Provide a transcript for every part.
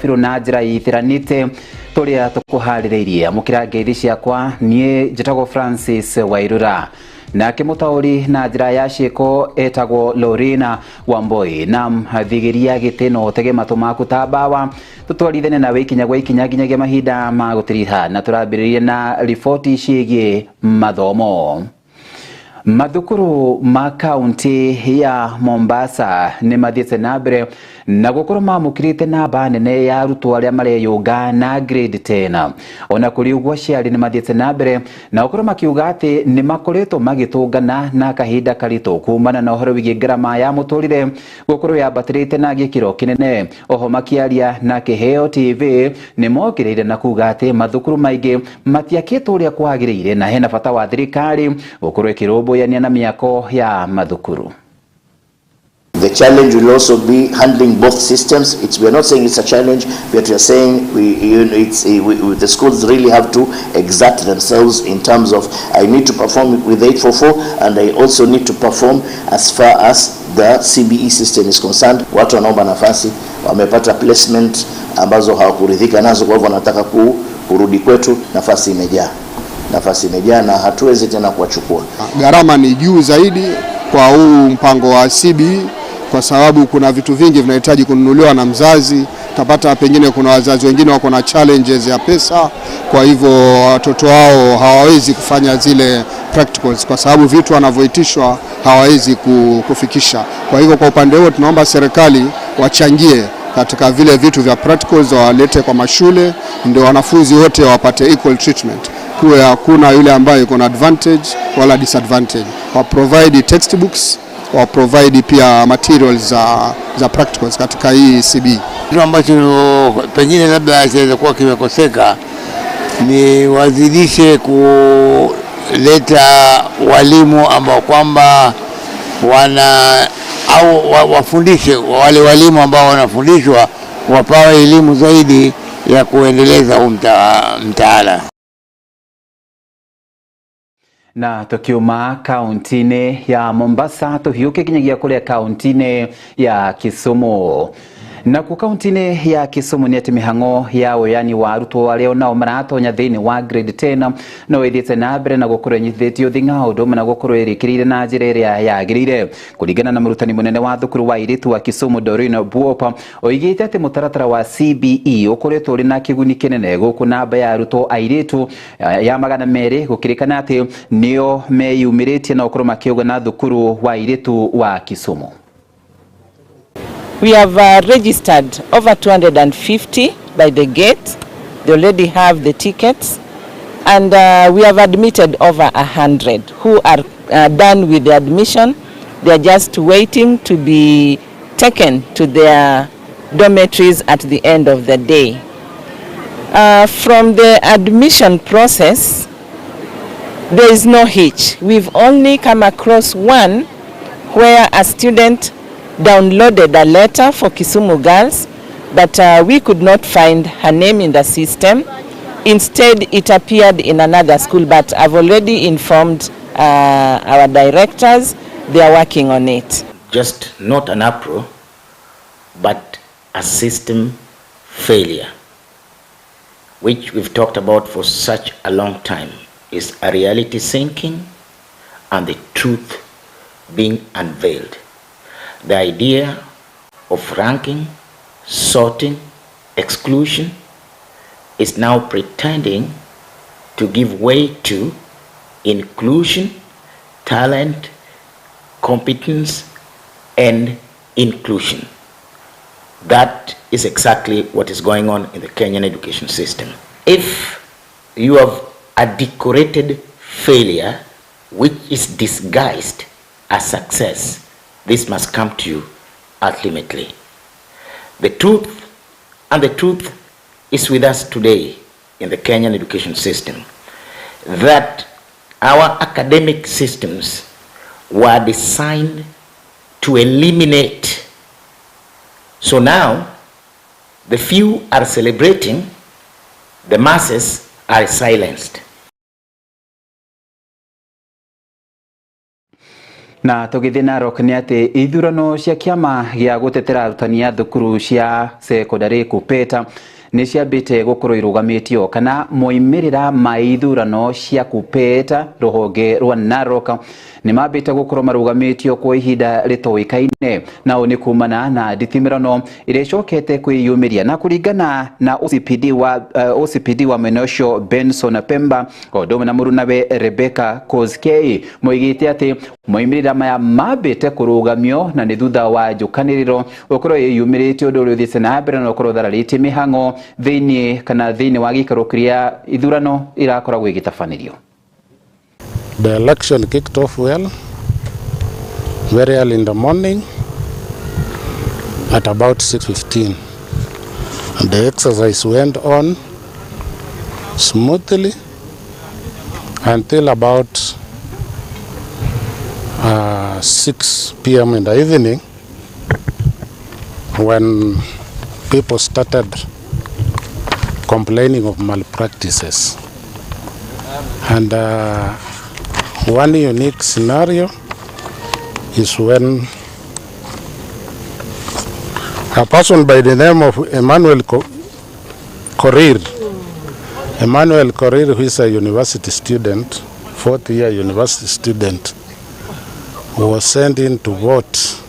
biru na njira itiranite turia tukuhaririirie. Amukira ngeithi ciakwa nie njitagwo Francis Wairura, nake mutauri na njira ya ciiko etagwo Lorena Wamboi. Na thigiria giti no tege matu maku ta mbawa tutwarithane nawe ikinya gwa ikinya nginyagia mahinda ma gutiriha, na turambiririe na riboti ciĩgiĩ mathomo. Mathukuru ma kaunti ya Mombasa nĩ mathiĩte na mbere na gũkorwo mamũkĩrĩte namba nene ya arutwo arĩa mareyũnga na grade 10. Ona kũrĩ ũguo aciari nĩ mathiĩte na mbere na gũkorwo makiuga atĩ nĩ makoretwo magĩtũngana na kahinda karitũ kumana na ũhoro wĩgiĩ ngarama ya mũtũrĩre gũkorwo yambatĩrĩte na gĩkĩro kĩnene. Oho makĩaria na Kĩheo TV nĩ mongereire na kuga atĩ mathukuru maingĩ matiakĩtwo ũrĩa kwagĩrĩire na hena bata wa thirikari gũkorwo ĩkĩrũmbũyania na mĩako ya mathukuru. The challenge will also be handling both systems. We are not saying it's a challenge, but we are saying the schools really have to exert themselves in terms of I need to perform with 844 and I also need to perform as far as the CBE system is concerned. Watu wanaomba nafasi, wamepata placement ambazo hawakuridhika nazo, kwa hivyo wanataka kurudi kwetu. Nafasi imejaa. Nafasi imejaa na hatuwezi tena kuwachukua. Gharama ni juu zaidi kwa huu mpango wa CBE kwa sababu kuna vitu vingi vinahitaji kununuliwa na mzazi. Utapata pengine kuna wazazi wengine wako na challenges ya pesa, kwa hivyo watoto wao hawawezi kufanya zile practicals kwa sababu vitu wanavyoitishwa hawawezi kufikisha. Kwa hivyo kwa upande huo tunaomba serikali wachangie katika vile vitu vya practicals, walete kwa mashule ndio wanafunzi wote wapate equal treatment. Kuwe hakuna yule ambaye yuko na advantage wala disadvantage. Wa provide textbooks, wa provide pia materials za practicals katika hii CBE. Kitu ambacho pengine labda kinaweza kuwa kimekoseka ni wazidishe kuleta walimu ambao kwamba wana au wafundishe wale walimu ambao wanafundishwa wapawe elimu zaidi ya kuendeleza huu mtaala. Na tukiuma kaunti-inĩ ya Mombasa tuhiũke nginyagia kũrĩa kaunti-inĩ ya Kisumu. Na ku kaunti-inĩ ya Kisumu nĩ atĩ mĩhang'o ya ũyani wa arutwo arĩa onao maratonya thĩinĩ wa grade 10 no ĩthiĩte na mbere na gũkorwo ĩnyitithĩtio thing'a ũndũ ũmwe na gũkorwo ĩrĩkĩrĩire na njĩra ĩrĩa yagĩrĩire. Kũringana na mũrutani mũnene wa thukuru wa airĩtu wa Kisumu Doreen Buopa, oigĩte atĩ mũtaratara wa CBE ũkoretwo ũrĩ na kĩguni kĩnene gũkũ namba ya arutwo airĩtu ya 200 gũkĩrĩkana atĩ nĩo meyumĩrĩtie na gũkorwo makĩũgana thukuru wa airĩtu wa Kisumu. We have registered over 250 by the gate. They already have the tickets. And we have admitted over 100 who are done with the admission. They are just waiting to be taken to their dormitories at the end of the day. From the admission process, there is no hitch. We've only come across one where a student downloaded a letter for Kisumu Girls, but we could not find her name in the system. Instead, it appeared in another school, but I've already informed our directors. They are working on it. Just not an uproar, but a system failure, which we've talked about for such a long time, is a reality sinking and the truth being unveiled. The idea of ranking, sorting, exclusion is now pretending to give way to inclusion, talent, competence, and inclusion. That is exactly what is going on in the Kenyan education system. If you have a decorated failure which is disguised as success, this must come to you ultimately. The truth, and the truth is with us today in the Kenyan education system, that our academic systems were designed to eliminate. So now, the few are celebrating, the masses are silenced. Na tũgĩthiĩ Narok nĩ atĩ ithurano cia kĩama gĩa gũtetera arutani a thukuru cia sekondari KUPPET nĩ ciambĩte gũkorwo irũgamĩtio kana moimĩrĩra ma ithurano cia KUPPET rũhonge rwa Narok nĩ mambĩte gũkorwo marũgamĩtio kwa ihinda rĩtoĩkaine, na ũũ nĩ kumana na nditimũrano ĩrĩa ĩcokete kwĩyumĩria. Na kũringana na OCPD wa mwena ũcio Benson Pemba o ũndũ ũmwe na mũrunawe Rebecca Koskei moigĩte atĩ moimĩrĩra maya mambĩte kũrũgamio na nĩ thutha wa njũkanĩrĩro gũkorwo ĩyumĩrĩtie ũndũ ũrĩa ũthiĩte na mbere na ũkorwo ũthararĩtie mĩhang'o thĩinĩ kana thĩinĩ wa gĩikaro kĩrĩa ithurano irakoragwo igĩtabanĩrio. The election kicked off well, very early in the morning at about 6:15. And the exercise went on smoothly until about 6 p.m. in the evening, when people started complaining of malpractices. And one unique scenario is when a person by the name of Emmanuel Korir, Emmanuel Korir, who is a university student, fourth year university student, was sent in to vote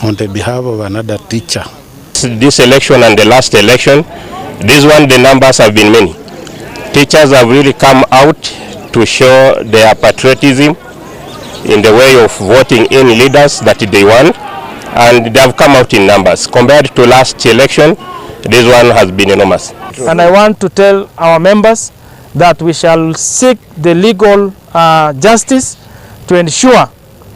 on the behalf of another teacher. This election and the last election, this one the numbers have been many. Teachers have really come out to show their patriotism in the way of voting in leaders that they want, and they have come out in numbers. Compared to last election, this one has been enormous. And I want to tell our members that we shall seek the legal justice to ensure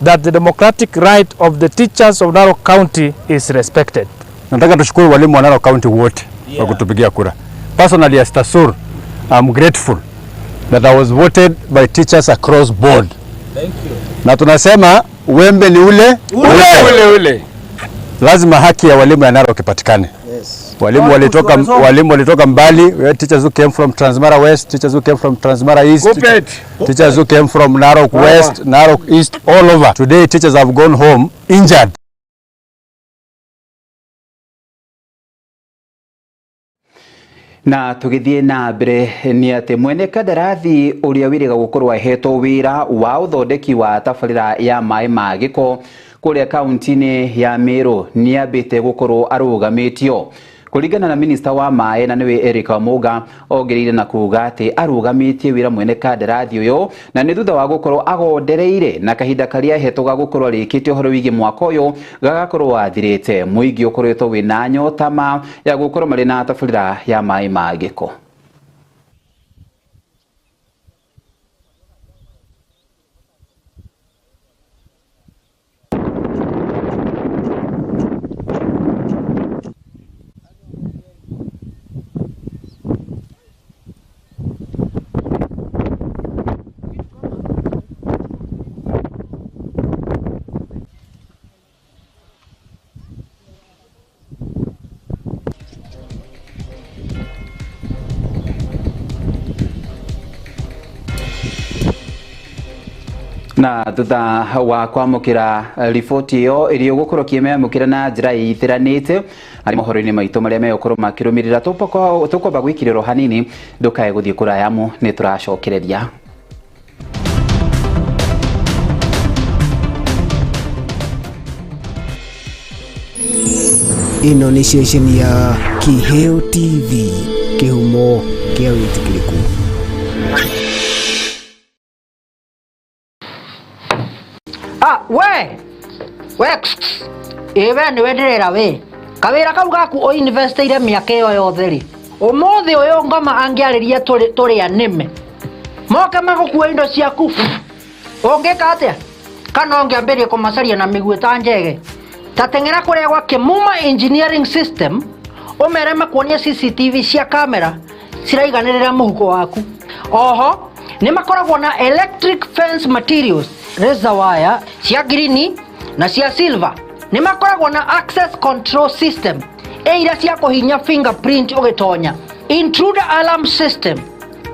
that the democratic right of the teachers of Narok County is respected. Nataka tushukuru walimu wa Narok County wote kwa kutupigia kura. Personally, as Tasur, I'm grateful that I was voted by teachers across board. Thank you. Na tunasema wembe ni ule ule ule ule. Lazima haki ya walimu ya Narok ipatikane. Yes. Walimu walitoka mbali. We had teachers who came from Transmara West, teachers who came from Transmara East, teachers who came from Narok West, Narok East, all over. Today teachers have gone home injured. Na tũgĩthiĩ na mbere nĩ atĩ mwene kandarathi ũrĩa wĩrĩga gũkorwo ahetwo wĩra wa ũthondeki wa tabarĩra ya maĩ ma gĩko kũrĩa kaunti-inĩ ya Meru nĩ ambĩte gũkorwo arũgamĩtio. Kũringana na minista wa maĩ na nĩwe Eric Muga ongereire na kuga atĩ arũgamĩtie wĩra mwene kandarathi ũyũ na nĩ thutha wa gũkorwo agondereire na kahinda karĩa ahetwo ga gũkorwo arĩkĩtie ũhoro wĩgiĩ mwaka ũyũ gagakorwo athirĩte. Mũingĩ ũkoretwo wĩna nyota ma ya gũkorwo marĩ na tabarĩra ya maĩ ma gĩko. Na thutha wa kwamũkĩra riboti ĩyo ĩrĩa ũgũkorwo ũkĩmĩamũkĩra na njĩra ĩitĩranĩte arĩ mohoro-inĩ maitũ marĩa megũkorwo makĩrũmĩrĩra, tũkwamba gwĩkĩrĩrwo hanini, ndũkae gũthiĩ kũraya mu nĩ tũracokereria. Ĩno nĩ ceceni ya Kiheo TV, kĩhumo kĩa wĩtĩkĩrĩku. We ĩ we nĩwe ndĩrera we kawĩra kau gaku ũinvestĩire mĩaka ĩyo yothe rĩ, ũmũthĩ ũyũ ngoma angĩarĩria tũrĩ anĩme moke magũkua indo ciaku, ũngĩka atĩa? Kana ũngĩambĩrĩria kũmacaria na mĩguĩ ta njege? Ta teng'era kũrĩa gwa Kĩmuma Engineering System ũmere makuonie CCTV cia kamera ciraiganĩrĩra mũhuko waku. Oho nĩ makoragwo na electric fence materials, razor wire cia green na cia silver. Nĩ makoragwo na access control system ĩira cia kũhinya fingerprint ũgĩtonya, intruder alarm system,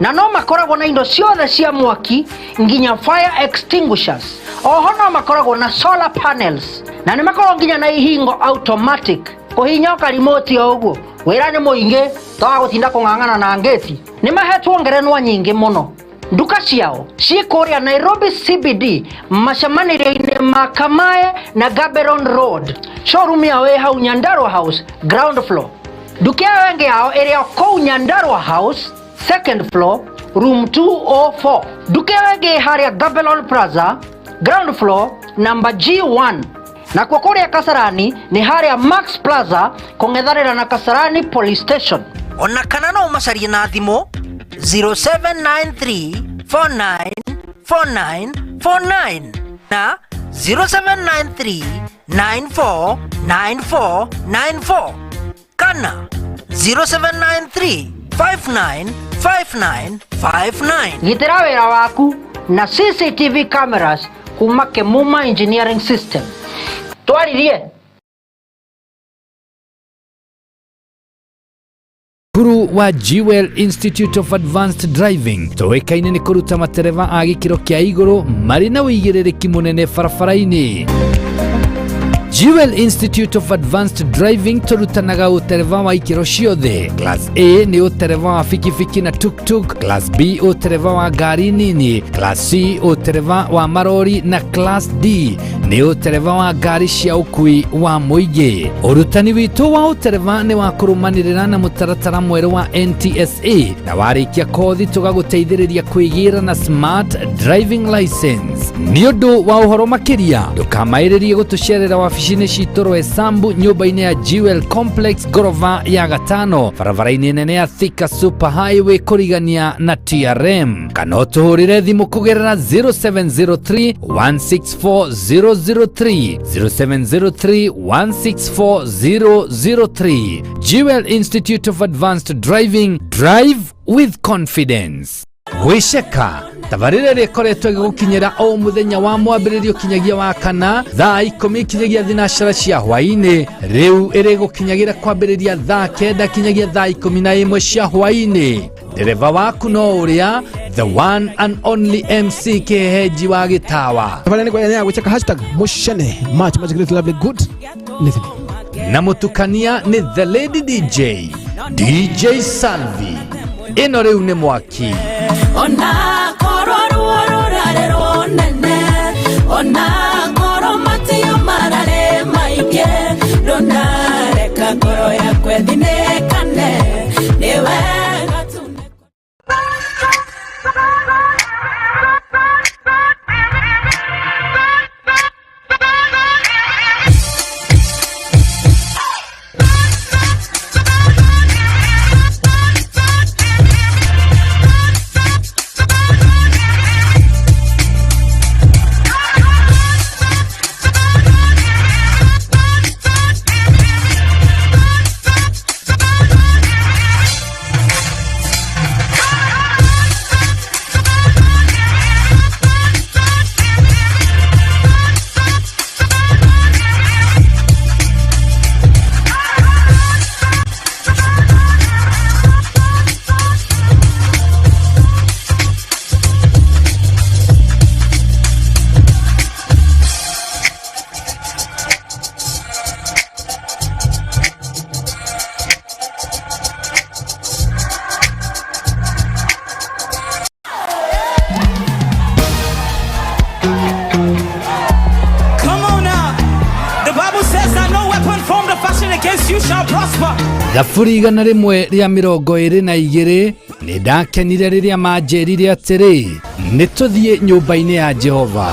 na no makoragwo na indo ciothe cia mwaki nginya fire extinguishers. Oho no makoragwo na solar panels na nĩ makoragwo nginya na ihingo automatic kũhihinya karimoti o ũguo wĩra nĩ mũingĩ toga gũtinda kũng'ang'ana na ngĩti. Nĩ mahetwo ngerenwa nyingĩ mũno. Nduka ciao ciĩ kũrĩa Nairobi CBD macemanĩrio-inĩ ma Kamae na Gaborone Road. Showroom yao ĩ hau Nyandarua House ground floor. Nduka ĩyo ĩngĩ yao ĩrĩ o kũu Nyandarua House second floor room 204. Nduka ĩyo ĩngĩ ĩ harĩa Gaborone Plaza ground floor number G1. Nakuo kũrĩa Kasarani nĩ harĩa Max Plaza kũng'ethanĩra na Kasarani Police Station. Ona kana no ũmacarie na thimũ 0793 49 49 49 na 0793 94 94 94 kana 0793 59 59 59. Gitĩra wĩra waku na CCTV cameras kuma Kemuma Engineering System. Twaririe. Cukuru wa Jewel Institute of Advanced Driving tũĩkaine nĩ kũruta matereba a gĩkĩro kĩa igũrũ marĩ na ũigĩrĩrĩki mũnene barabara-inĩ. Jewel Institute of Advanced Driving tũrutanaga ũtereba wa ikĩro ciothe. Class A nĩ ũtereba wa bikibiki na tuktuk, Class B ũtereba wa ngari nini, Class C ũtereba wa marori na Class D nĩ ũtereba wa ngari cia ũkui wa mũingĩ. Ũrutani witũ wa ũtereba nĩ wa kũrũmanĩrĩra na mũtaratara mwerũ wa NTSA na warĩkia kothi tũgagũteithĩrĩria kwĩgĩra na smart driving license. Nĩ ũndũ wa ũhoro makĩria ndũkamaĩrĩrie gũtũcerera wabici-inĩ citũ Roysambu nyũmba-inĩ ya Jewel Complex ngorova ya gatano barabara-inĩ nene ya Thika Super Highway kũrigania na TRM, kana ũtũhũrĩre thimũ kũgerera 0703 164 003 0703 164 003. Jewel Institute of Advanced Driving, drive with confidence. Gwĩceka tabarĩra ĩrĩa ĩkoretwo ĩgĩgũkinyĩra o mũthenya wa mwambĩrĩrio kinyagia wa kana thaa 10 kinyagia thinacara cia hwaĩ-inĩ, rĩu ĩrĩgũkinyagĩra kwambĩrĩria thaa 9 kinyagia thaa 11 cia hwaĩ-inĩ. Ndereba waku no ũrĩa the one and only MC Kĩhehenji wa Gĩtawa. Tabarĩra nĩ ya gwĩceka hashtag mushene much much great lovely good listening. Na mũtukania nĩ the lady DJ, DJ Salvi. Ĩno rĩu nĩ mwaki. Ona korwo ruo rũrarĩ rũnene, ona korwo matio mararĩ maingĩ, ndũnareka ngoro yakwa ĩthinĩkane, nĩ wega tu. Thaburi 122 nĩ ndakenire rĩrĩa manjĩrire atĩrĩ, nĩ tũthiĩ nyũmba-inĩ ya Jehova.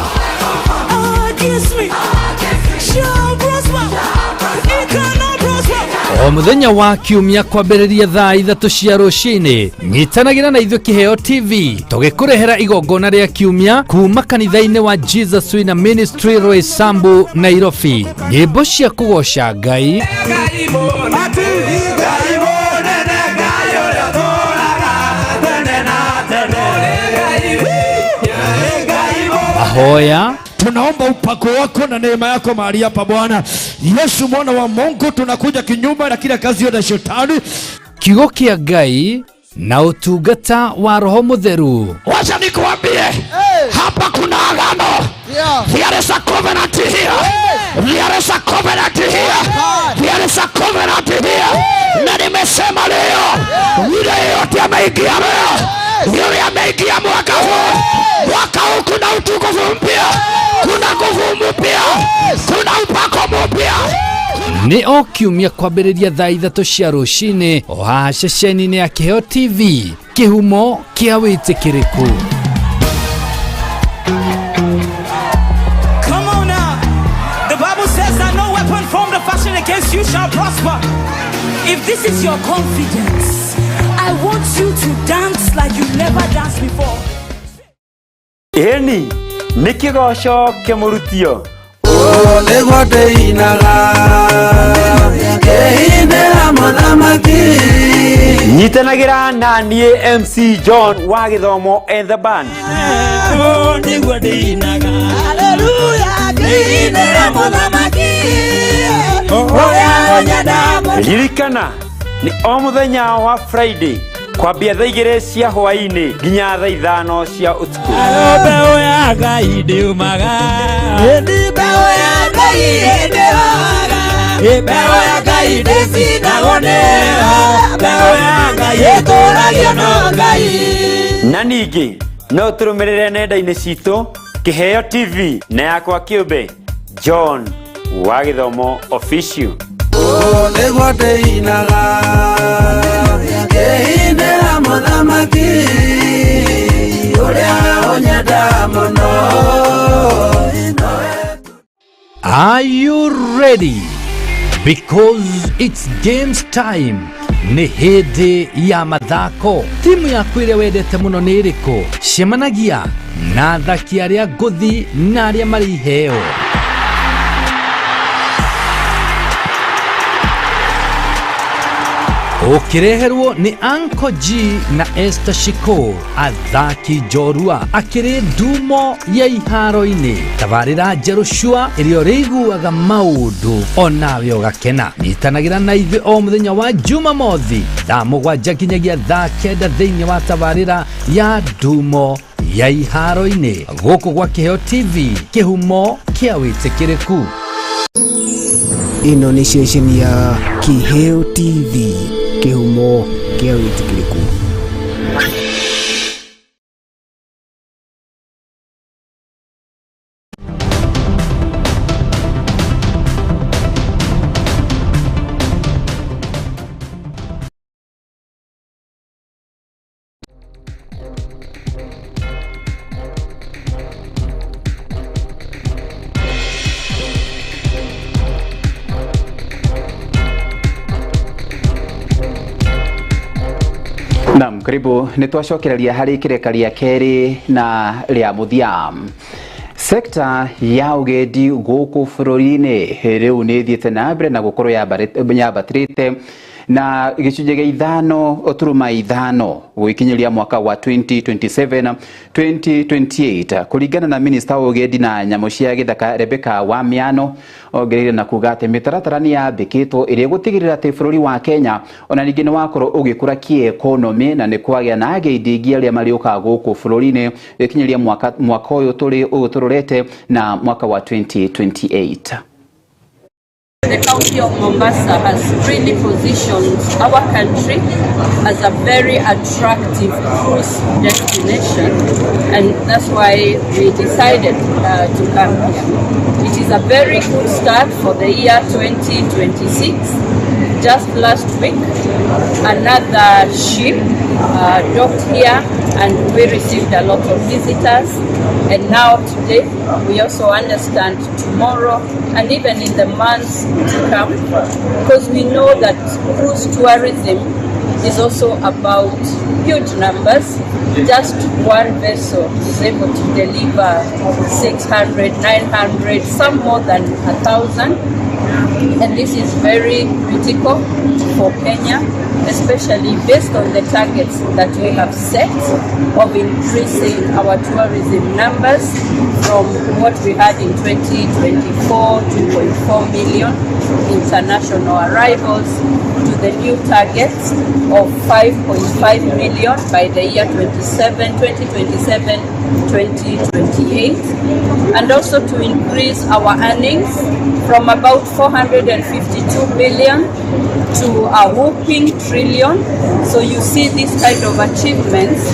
O mũthenya wa kiumia kwambĩrĩria thaa 3 cia rũcinĩ, nyitanagĩra na ithuĩ Kĩheo TV tũgĩkũrehera igongona rĩa kiumia kuma kanitha-inĩ wa Jesus Winner Ministry Roysambu, Nairobi. Nyĩmbo cia kũgoca Ngai, mahoya. Tunaomba upako wako na neema yako mahali hapa Bwana Yesu mwana wa Mungu, tunakuja kinyume na kila kazi yote ya shetani. Kiugo kĩa Ngai na ũtungata wa Roho Mũtheru. Wacha nikuambie, hapa kuna agano. The There is a covenant here. There is a covenant here. There is a covenant here. Na nimesema leo, yule yeyote ameingia leo, yule ameingia mwaka huu, mwaka huu kuna utukufu mpya, kuna nguvu mpya, kuna upako mpya. Nĩ o kiumia kwambĩrĩria thaa 3 cia rũcinĩ o haha ceceni-inĩ ya Kĩheo TV, kĩhumo kĩa wĩtĩkĩrĩku. Come on now. The Bible says that no weapon formed or fashioned against you shall prosper. If this is your confidence, I want you to dance like you've never danced before. Ĩni nĩ kĩgoco kĩmũrutio. Nĩguo ndĩinaga ngĩinĩra mũthamaki. Nyitanagĩra na niĩ MC John wa Gĩthomo and the band. Nĩguo ndĩinaga, haleluya, ngĩinĩra mũthamaki ũrĩa ũnyenda mũno. Ririkana nĩ o mũthenya wa Friday kwambia thaa 2 cia hwaĩ-inĩ nginya thaa 5 cia ũtukũ. Mbeũ ya Ngai ndĩumaga, mbeũ ya Ngai ndĩhoga, mbeũ ya Ngai ndĩcinagwo nĩyo, mbeũ ya Ngai ĩtũragio no Ngai. Na ningĩ no tũrũmĩrĩre nenda-inĩ citũ Kĩheo TV na yakwa kĩũmbe John wa Gĩthomo Official. Nĩguo ndĩinaga ngĩinĩra mũthamaki ũrĩa ũnyenda mũno. Are you ready? Because it's games time. Nĩ hĩndĩ ya mathako. Timu yaku ĩrĩa wendete mũno nĩ ĩrĩkũ? Cemanagia na athaki arĩa ngũthi na arĩa marĩ iheo. Ũkĩreherwo nĩ Uncle G na Esther Shiko, athaki njorua akĩrĩ ndumo ya iharo-inĩ. Tabarĩra njerũ cua ĩrĩa ũrĩiguaga maũndũ onawe ũgakena. Nyitanagĩra na ithuĩ o mũthenya wa Jumamothi thaa 7 nginyagia thaa 9 thĩinĩ wa tabarĩra ya ndumo ya iharo-inĩ gũkũ gwa Kĩheo TV, kĩhumo kĩa wĩtĩkĩrĩku. Ĩno nĩ ceceni ya Kĩheo TV, kĩhumo kĩa wĩtĩkĩrĩku. Naam, karibu nĩ twacokereria harĩ kĩreka rĩa kerĩ na rĩa mũthia. Sekta ya ũgendi gũkũ bũrũri-inĩ rĩu nĩ ĩthiĩte na mbere na gũkorwo yambatĩrĩte na gĩcunjĩ gĩa 5.5 gũgĩkinyĩria mwaka wa 2027 2028 kũringana na minista wa ũgendi na nyamũ cia gĩthaka Rebecca Wamiano ongereire na kuga atĩ mĩtaratara nĩ yambĩkĩtwo ĩrĩa ĩgũtigĩrĩra atĩ bũrũri wa Kenya ona ningĩ nĩ wakorwo ũgĩkũra kĩekonomĩ na nĩ kwagĩa na agendi aingĩ arĩa marĩũkaga gũkũ bũrũri-inĩ gũkinyĩria mwaka ũyũ tũrĩ ũyũ tũrorete na mwaka wa 2028. The county of Mombasa has really positioned our country as a very attractive cruise destination, and that's why we decided to come here. It is a very good start for the year 2026. Just last week, another ship docked here and we received a lot of visitors. And now today, we also understand tomorrow and even in the months to come, because we know that cruise tourism is also about huge numbers. Just one vessel is able to deliver 600, 900, some more than 1,000. And this is very critical for Kenya, especially based on the targets that we have set of increasing our tourism numbers from what we had in 2024, 2.4 million international arrivals, to the new targets of 5.5 million by the year 2027 2028, and also to increase our earnings from about 452 billion to a whopping trillion. So you see, these kind of achievements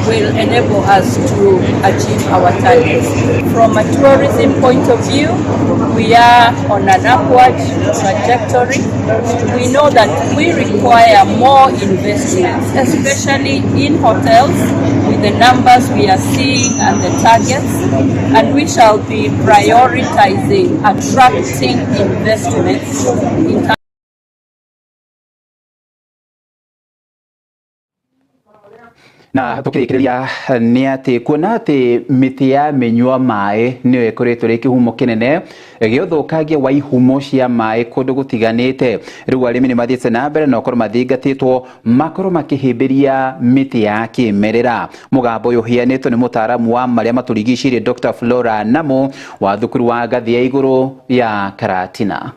will enable us to achieve our targets. From a tourism point of view, we are on an upward trajectory. We know that we require more investments, especially in hotels, with the numbers we are seeing and the targets, and we shall be prioritizing attracting investments in Na tukirikiria ni ati kuona ati miti ya minyua mai niyo ikoretwo ri kihumo kinene gĩa ũthũkangia wa ihumo cia maĩ kũndũ gũtiganĩte. Rĩu arĩmi nĩ mathiĩte na mbere na ũkorwo mathingatĩtwo makorwo makĩhĩmbĩria mĩtĩ ya kĩmerera. Mũgambo ũyũ ũheanĩtwo nĩ mũtaaramu wa marĩa matũrigicĩirie Dr. Flora Namo wa thukuru wa ngathĩ ya igũrũ ya Karatina.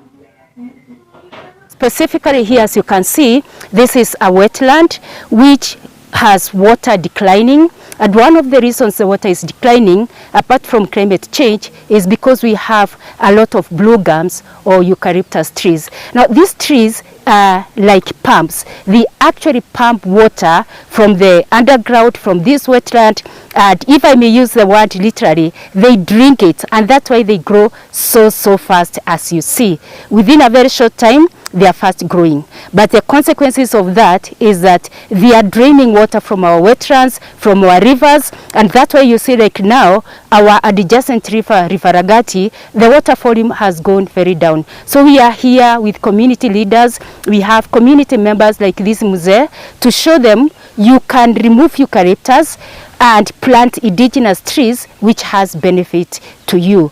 Specifically here, as you can see, this is a wetland which has water declining, and one of the reasons the water is declining, apart from climate change, is because we have a lot of blue gums or eucalyptus trees. Now these trees are like pumps. They actually pump water from the underground, from this wetland, and if I may use the word literally, they drink it, and that's why they grow so fast, as you see. Within a very short time, they are fast growing. But the consequences of that is that they are draining water from our wetlands, from our rivers, and that's why you see like now our adjacent river, River Ragati, the water volume has gone very down. So we are here with community leaders, we have community members like this mzee, to show them you can remove eucalyptus and plant indigenous trees, which has benefit to you.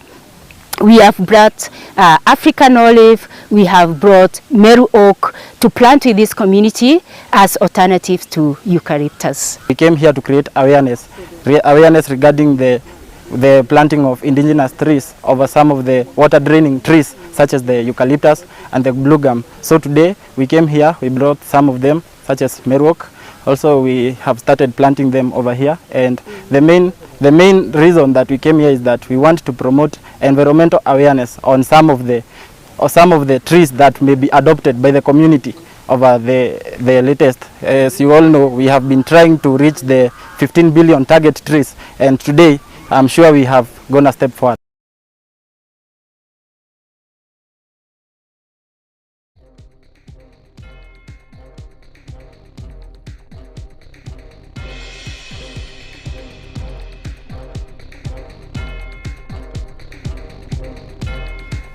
We have brought African olive, we have brought Meru oak to plant with this community as alternatives to eucalyptus. We came here to create awareness, awareness regarding the planting of indigenous trees over some of the water draining trees such as the eucalyptus and the blue gum. So today we came here, we brought some of them such as Meru oak. Also we have started planting them over here, and the main reason that we came here is that we want to promote environmental awareness on some of the trees that may be adopted by the community over the latest. As you all know, we have been trying to reach the 15 billion target trees, and today I'm sure we have gone a step forward.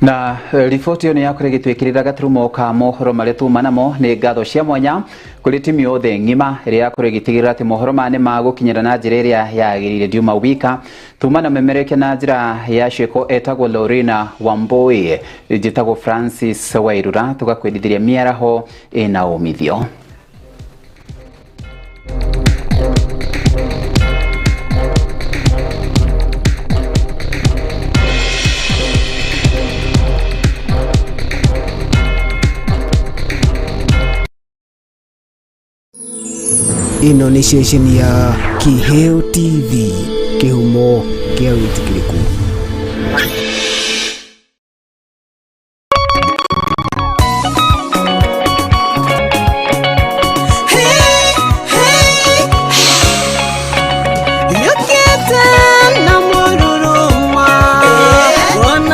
Na riboti ĩyo nĩ yakorwo ĩgĩtwĩkĩrĩra gaturumo ka mohoro marĩa tuma namo. Nĩ ngatho cia mwanya kũrĩ timu yothe ng'ima ĩrĩa yakorwo ĩgĩtigĩrĩra atĩ mohoro maya nĩ magũkinyĩra na njĩra ĩrĩa yagĩrĩire. Ndiuma wika tuma na memereke na njĩra ya ciĩko etagwo Lorena Wambui, njĩtagwo Francis Wairura, tũgakwendithĩria mĩaraho ĩna umithio. Ĩno nĩ ceceni ya Kĩheo TV, kĩhumo kĩa wĩtĩkĩrĩku.